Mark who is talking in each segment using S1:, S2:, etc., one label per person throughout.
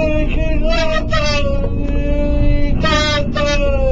S1: atu ki rātou i tātou.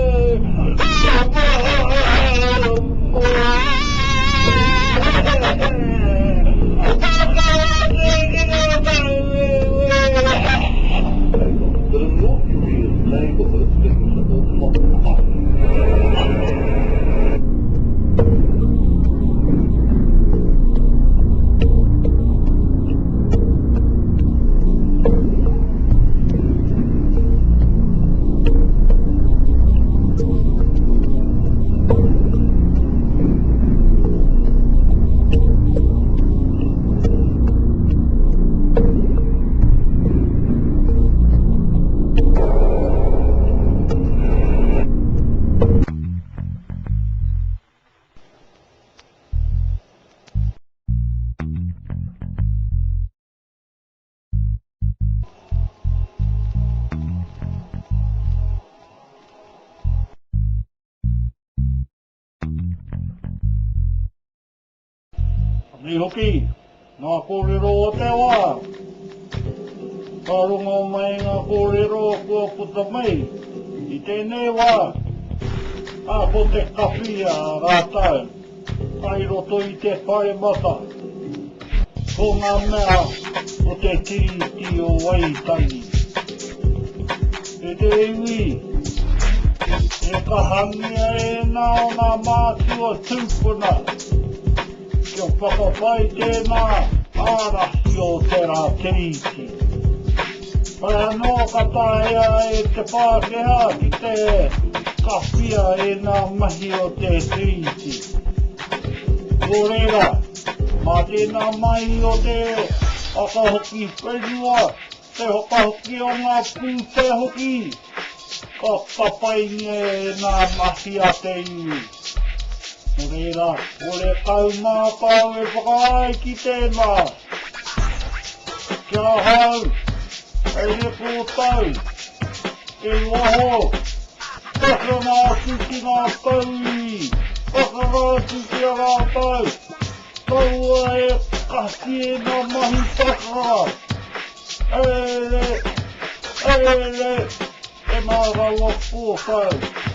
S1: Anei hoki ngā kōrero o te wā. Ka rongo mai ngā kōrero kua puta mai i tēnei wā, ā, ko te kawhi a rātou kai roto i te paremata, ko ngā mea o te Tiriti o Waitangi. E te iwi, e kahangia ēnā o ngā mātua tūpuna kia whakapai tēnā ārahi o tērā tiriti. Whai anō ka taea e te Pākehā ki te kawhia ēnā mahi o te tiriti. Nō reira, mā tēnā mahi o te whakahoki whenua, Te whakahoki o ngā pūtea hoki ka whakapaingia e ngā mahi a te iwi. Nō reira, horekau mātou e whakaae ki tēnā. Ki ahau, hei repōtau, kei waho, pakanga atu ki ngā tauiwi, pakanga atu ki a rātou, Kaua e kati e ngā mahi pakanga. Ere, ere, e ngā rawa pōtau.